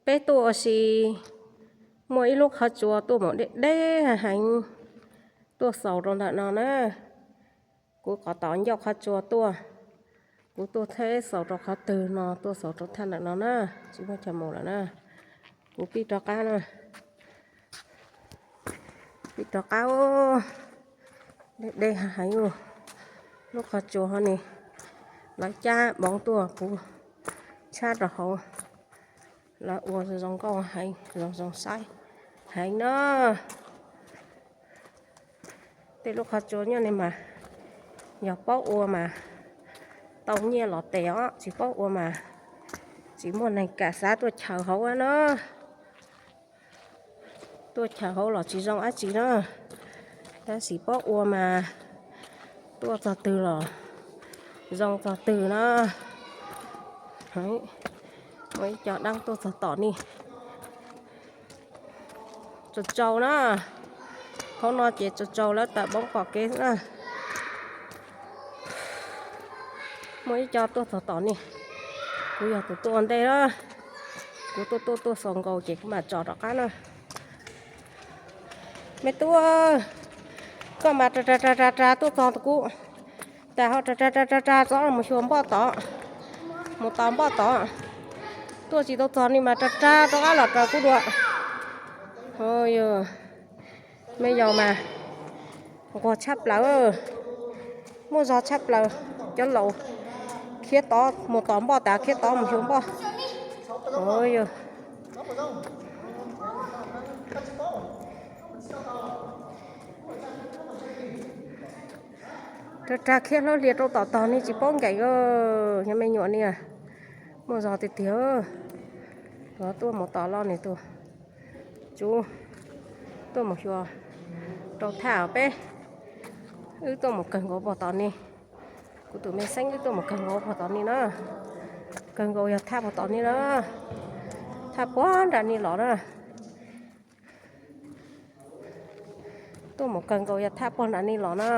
Peb tuaj ua si, muaj ib lub qhov tsua tuaj mus deb deb heev, tuaj xaus rau ntawm no na. Kuv qhov tom ncauj qhov tsua tuaj, kuv tuaj theb xaus rau qhov twg no, tuaj xaus rau thaj ntawm no na, tsis muaj chaw mus lawm na. Kuv pib rov qab na, pib rov qab. Deb deb heev, lub qhov tsua ho ni, lawv cab npoov tuaj puv tshab rau hauv, lawv ua zoo nkauj heev, zoo zoo saib heev na. Tej lub qhov tsua nyob ni mas yog paub ua mas tau nyiaj los tes os, tsis paub ua mas tsis muaj neeg kam xav tuaj chaws hauv na. Tuaj chaws hauv los tsis zoo dab tsi na, tab sis paub ua mas tuaj txog twg los zoo txog twg na. Muaj ib co dab tuaj txog tom ni, tsaus tsaus na, qhov no ces tsaus tsaus lawv tawm npoov pom kev na. Muaj ib co tuaj txog tom ni, kuv yog tus tuaj ua ntej na, kuv tuaj tuaj tuaj xaus nkaus ces kuv mam tso rov qab na. Me tub, koj mas ras ras ras ras tuaj txog kuv, tas ho ras ras ras ras ras txog mus xyuas npoj tod, mus tos npoj tod, tuaj tsis tau txog ni mas ras ras rov qab los raws kuv dua. Yog, me yaus mas nquag tshaj plaws, muaj zog tshaj plaws, cov laus khiav tod mus tos npoj tas khiav tod mus xyuas npoj. Yog, ras ras khiav hlab hlias rau tom tog ni tsis paub nkees, yog me nyuam ni, muaj zog tiag tiag. Tuaj mus tos los nws tus tsub tuaj mus xyuas rau thaj peb, wb tuaj mus kawg nkaus pog tom ni. Kuv tus me xeeb wb tuaj mus kawg nkaus pog tom ni na, kawg nkaus yog thaj pog tom ni na, thaj pog nram ni los na. Tuaj mus kawg nkaus yog thaj pog nram ni los na.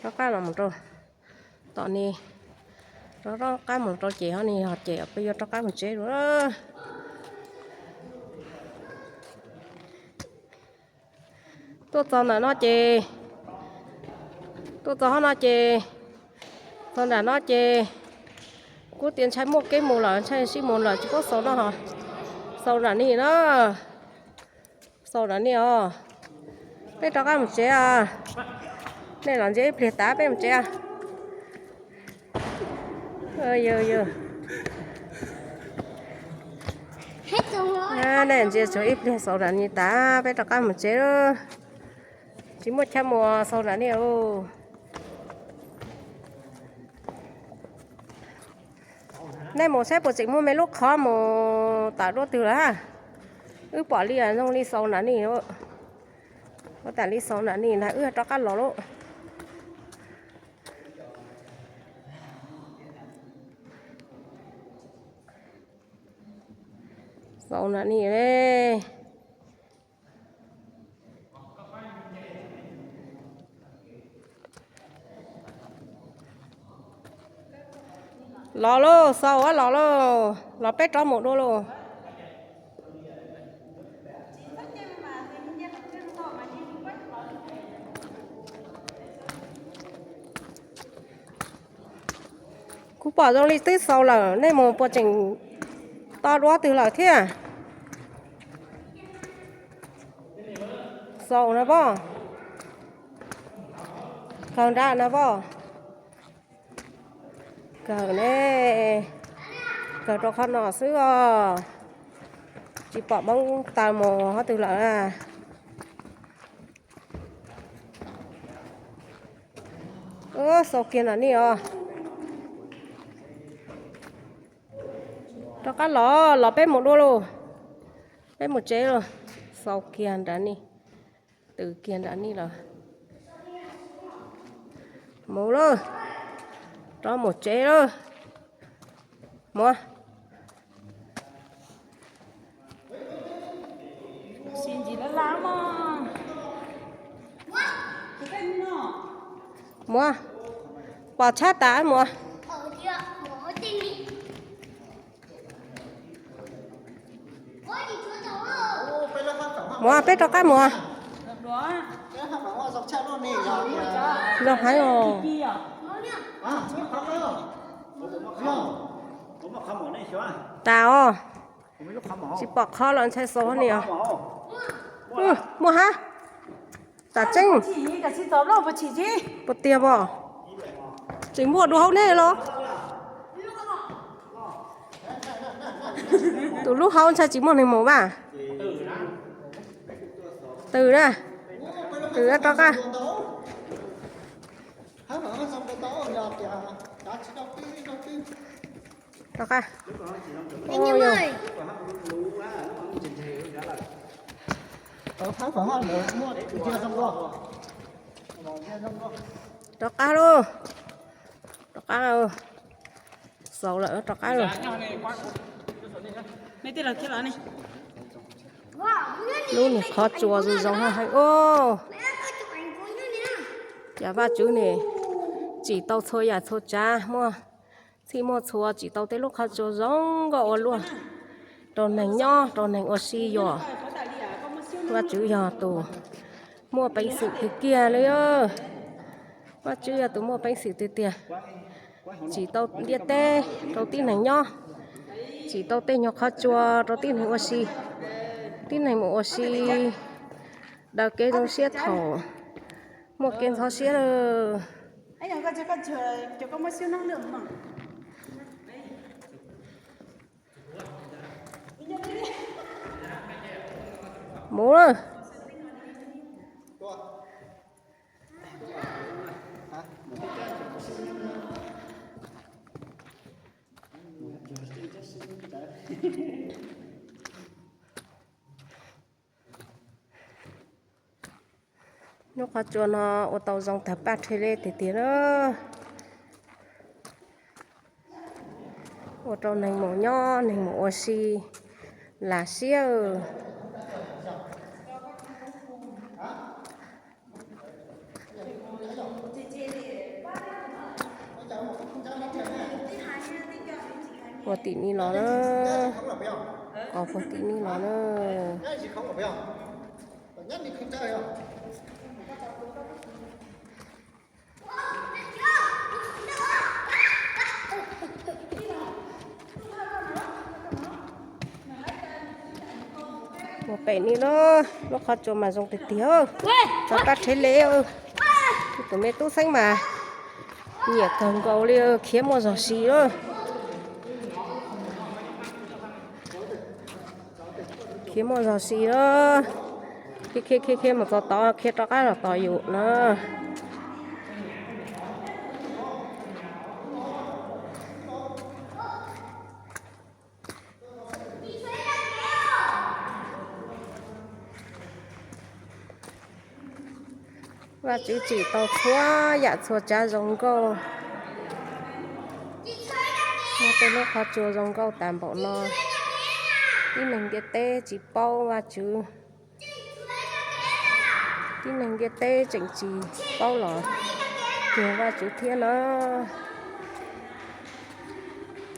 Rov qab los mus rau tom ni, rov rov qab mus rau ces ho ni yog ces peb yuav rov qab mus tsev dua. Tuaj txog ntawm no ces, tuaj txog hov no ces, txog nram no ces, kuv tias ntshai muaj kev mus lawm, ntshai sib mus lawm tsis paub xaus no ho, xaus nram ni na. Xaus nram ni os. Peb rov qab mus tsev os. Nej los ntsia ib pliag tas peb mus tsev. Nej ntsia tsuag ib pliag xaus nram ni tas peb rov qab mus tsev. Tsis muaj chaw mus xaus nram ni. Nej mus saib puas tseem muaj me lub qhov mus tawm dua twg lawm. Wb pom li zoo li xaus nram ni, ua tas li xaus nram ni na wb rov qab los lauj. Xaus nram ni. Los lauj, xaus los lauj, los peb rov mus dua lauj. Kuv pom zoo li twb xaus lawm, nej mus puas tseem to dua twg lawm thiab? Xaus na pog. Kawg nrad na pog. Kawg ne, kawg rau qhov no xwb os. Tsis pom Hmoob taw mus qhov twg lawm na. Xaus kiag nram ni os. Rov qab los, los peb mus dua lauj. Peb mus tsev lauj. Xaus kiag nram ni. Tws kiag nram ni lawm. Mus lauj. Rov mus tsev lauj. Muab. Muab. Pom tshab tas muab. Mus peb rov qab mus. Zoo heev os. Tas os. Tsis pom qhov los ntshai xaus ni os. Muaj hab. Tam tseeb. Puas tiag pom? Tseem muaj dua hauv nej los? Tus lub hauv ntshai tsis muaj neeg mus mas. Twm na, twm rov qab. Rov qab. Rov qab lauj. Rov qab. Xaus lawm rov qab lauj. Lub niag qhov tsua zoo zoo heev os. Cas Vajtswv ne tsim tau txhua yam txhua tsav, muaj txhij muaj txhua, tsim tau tej lub qhov tsua zoo nkauj ua luaj rau neeg nyob rau neeg ua si yuam. Vajtswv yog tus muaj peev xwm tiag tiag li. Vajtswv yog tus muaj peev xwm tiag tiag. Tsim tau ntiaj teb rau tib neeg nyob, tsim tau tej nyuag qhov tsua rau tib neeg ua si. Tib neeg mus ua si daws kev zoo siab thaum muaj kev ntxhov siab lawm. Mus lawm. Lub qhov tsua no ua tau zoo tag paj rhe le tiag tiag na. Ua rau neeg mus nyob neeg mus ua si las siab. Puag tim ni los na, qos puag tim ni los na. Mus pem ni na, lub qhov tsua mas zoo tiag tiag. Txog paj rhe le, tus me tub xeeb mas nyiam kawg nkaus li, khiav muaj zog si lawm. Khiav muaj zog si lawm. Khiav khiav khiav khiav mus txog tod, khiav rov qab los tos yus na. Vajtswv tsim tau txhua yam txhua tsav zoo nkauj. Muaj tej lub qhov tsua zoo nkauj tas npaum no, tib neeg ntiaj teb tsis paub Vajtswv. Tib neeg ntiaj teb tseem tsis paub los cuag Vajtswv thiab na.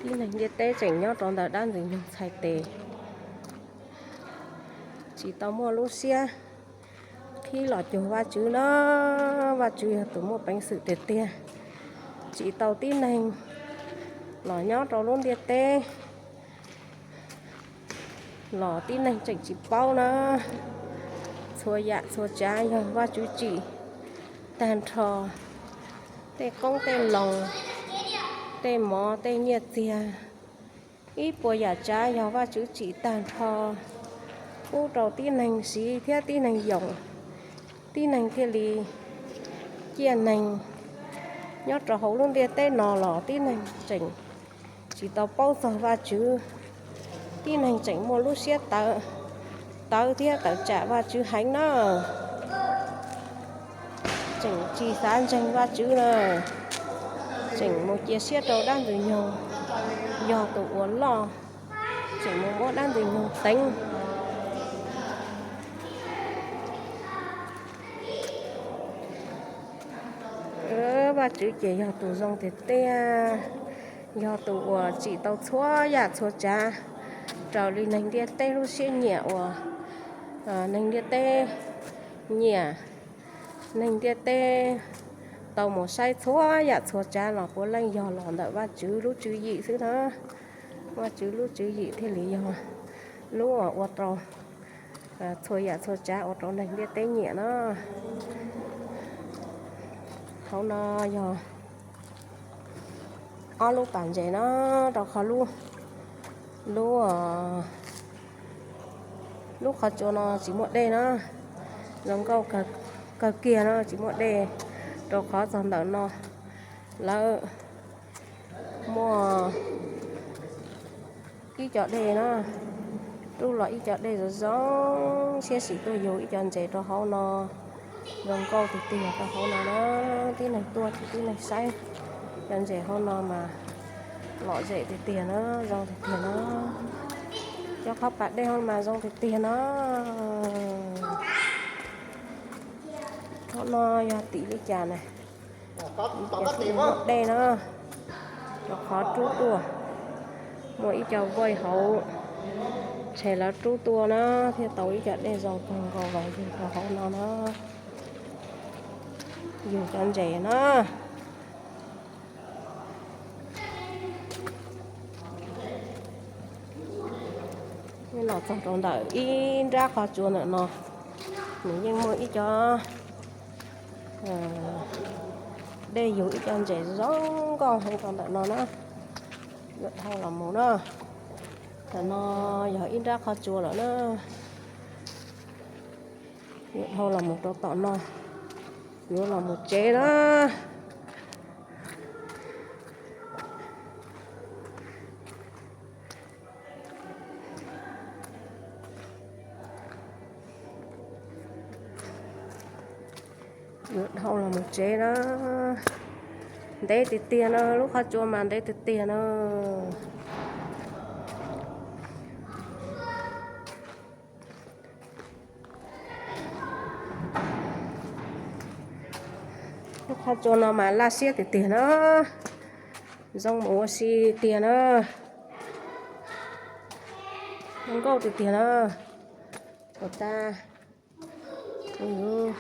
Tib neeg ntiaj teb tseem nyob rau ntawm dab ntxwg nyoog txhais tes, tsis tau muaj lub siab qhib los cuag Vajtswv na. Vajtswv yog tus muaj peev xwm tiag tiag, tsim tau tib neeg los nyob rau lub ntiaj teb los tib neeg tseem tsis paub na. Txhua yam txhua tsav yog Vajtswv tsim tag nrho, tej qoob tej loo, tej mov tej nyiaj txiag, ib puas yam tsav yog Vajtswv tsim tag nrho pub rau tib neeg siv thiab tib neeg yoom, tib neeg thiaj li ciaj neeg. Nyob rau hauv lub ntiaj teb no los tib neeg tseem tsis tau paub txog Vajtswv, tib neeg tseem muaj lub siab tawv, tawv thiab tawv tsam Vajtswv heev na. Tseem tsis xav ntseeg Vajtswv na, tseem mus cia siab rau dab ntxwg nyoog yog tus uas loj, tseem mus muab dab ntxwg nyoog teev. Vajtswv ces yog tus zoo tiag tiag, yog tus uas tsim tau txhua yam txhua tsav raws li neeg ntiaj teb lub siab nyiam uas Neeg ntiaj teb nyiam, neeg ntiaj teb tau mus saib txhua yam txhua tsav los puav leej yog los ntawm Vajtswv lub tswv yim xwb na. Vajtswv lub tswv yim thiaj li yog lub uas ua rau txhua yam txhua tsav ua rau neeg ntiaj teb nyiam na. Hauv no yog ob lub pas ntses na, rau qhov lub, lub, lub qhov tsua no tsis muaj dej na, zoo nkauj kawg kiag na, tsis muaj dej, rau qhov txog ntawm no lawv muaj ib co dej na, rub los ib co dej zoo zoo, siab sim tuaj yug ib co ntses rau hauv no, zoo nkauj tiag tiag rau hauv no na. Tib neeg tuaj tib neeg saib cov ntses hauv no mas lom zem tiag tiag na, zoo tiag tiag na. Cov qhov pas dej hauv mas zoo tiag tiag na. Hauv no yog tim li cas na? Muaj dej na, rau qhov rub tuaj, muaj ib co vaij hauv, ntshe lawv rub tuaj na, thiaj tau ib co dej zoo kawg nkaus los yug rau hauv no na, yug cov ntses na. Los txog rau ntawm ib nrab qhov tsua ntawm no, nws yeej muaj ib co dej yug ib co ntses zoo nkauj heev rau ntawm no na. Yuav dhau los mus na. Ntawm no yog ib nrab qhov tsua lawm na. Yuav dhau los mus rau tom no, yuav los mus tsev na. Yuav dhau los mus tsev na. Ntev tiag tiag na, lub qhov tsua mas ntev tiag tiag na. Lub qhov tsua no mas laj siab tiag tiag na. Zoo mus ua si tiag na. Zoo nkauj tiag tiag na. Ua tas, kuv yuav,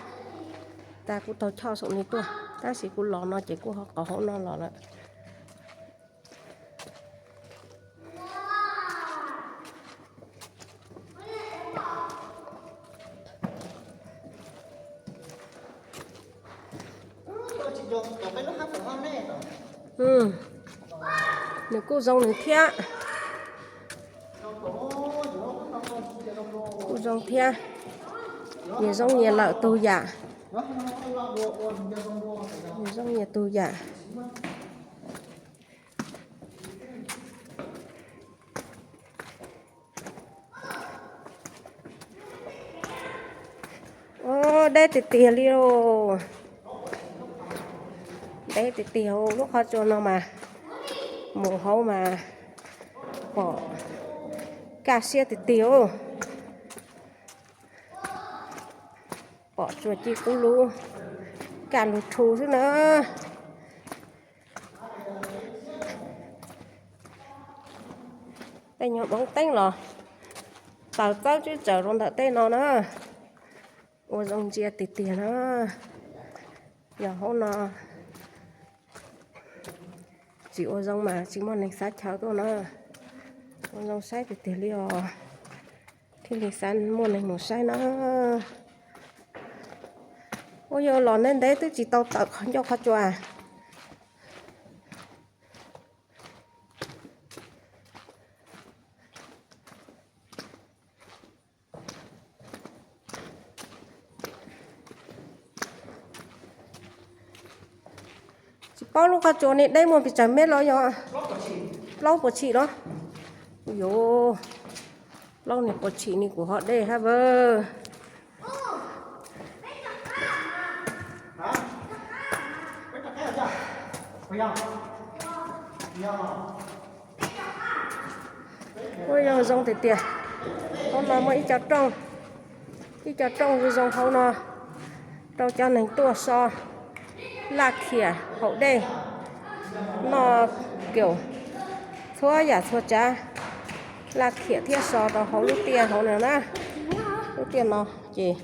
tas kuv taug choj saum no tuaj, tab sis kuv los no ces kuj ho qhov hauv no los lawm. Nws kuj zoo nws thiab. Kuj zoo thiab. Nyias zoo nyias lawm tug yam. Nyias zoo nyias tug yam. Deb tiag tiag li os. Deb tiag tiag, lub qhov tsua no mas mus hauv mas pom kaj siab tiag tiag os. Pom tsuas ci kub lub kaj lug rhu xwb na. Tej nyuag doob teeb los taws txawb tswb tsaws rau ntawm tej no na. Ua zoo ntsia tiag tiag na. Yog hauv no tsis ua zoo mas tsis muaj neeg xav chaw tuaj na. Ua zoo saib tiag tiag li os. Thiaj li xav muaj neeg mus saib na. Ua yog los ntev ntev twb tsis tau tawm qhov ncauj qhov tsua. Tsis paub lub qhov tsua ni deb muaj pes tsawg mev los yog plaub puas tshim los? Yus, plaub niag puas tshim ni kuv ho deb hab vawv. Ua yog zoo tiag tiag. Hauv no muaj ib co rooj, ib co rooj zoo zoo hauv no rau cov neeg tuaj so laj khiam haus dej, noj kiaum txhua yam txhua tsav, laj khiam thiab so rau hauv lub tiaj hauv no na. Lub Tiaj no ces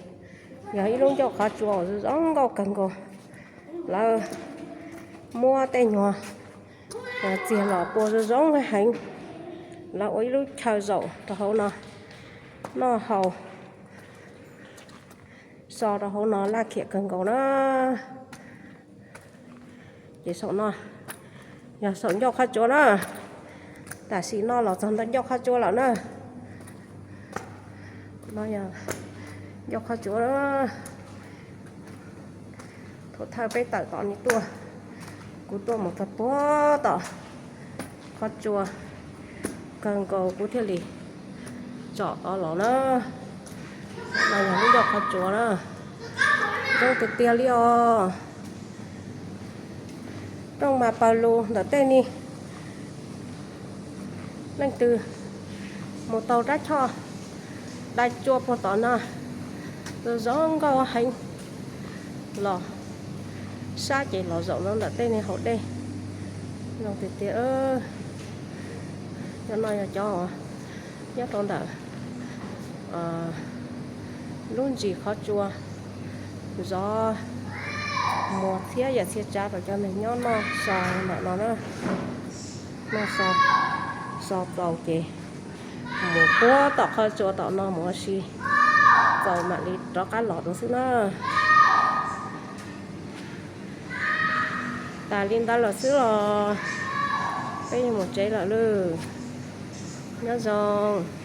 yog ib lub ncauj qhov tsua zoo zoo nkauj kawg nkaus. Lawv muab tej nyuag txiag los pua zoo zoo heev. Lawv ua ib lub chaw zaum rau hauv no noj haus, so rau hauv no laj khiam kawg nkaus na. Ces saum no yog saum ncauj qhov tsua na. Tam sim no los txog ntawm ncauj qhov tsua lawm na. No yog ncauj qhov tsua. Thaum thawj peb tawm tom ni tuaj, kuv tuaj mus txog puag tom qhov tsua kawg nkaus kuv thiaj li tsom tau los na. No yog lub ncauj qhov tsua na. Zoo tiag tiag li os. Rooj mas pawg lug ntawm tej ni. Leej twg mus tau rab choj dai tsua puag tom no, zoo zoo nkauj heev, los sab ces los zaum no ntawm tej ni haus dej. Zoo tiag tiag. Cov no yog cov nyob rau ntawm lub ntsis qhov tsua, zov muag txhiab yam txhia tsav rau cov neeg nyob noj so ntawm no na. Noj so, so txaus ces mus puag tom qhov tsua tom no mus ua si txaus mam li rov qab los dua xwb na. Tas li ntawd lawm xwb los peb yuav mus tsev lawm lawm. Nyob zoo.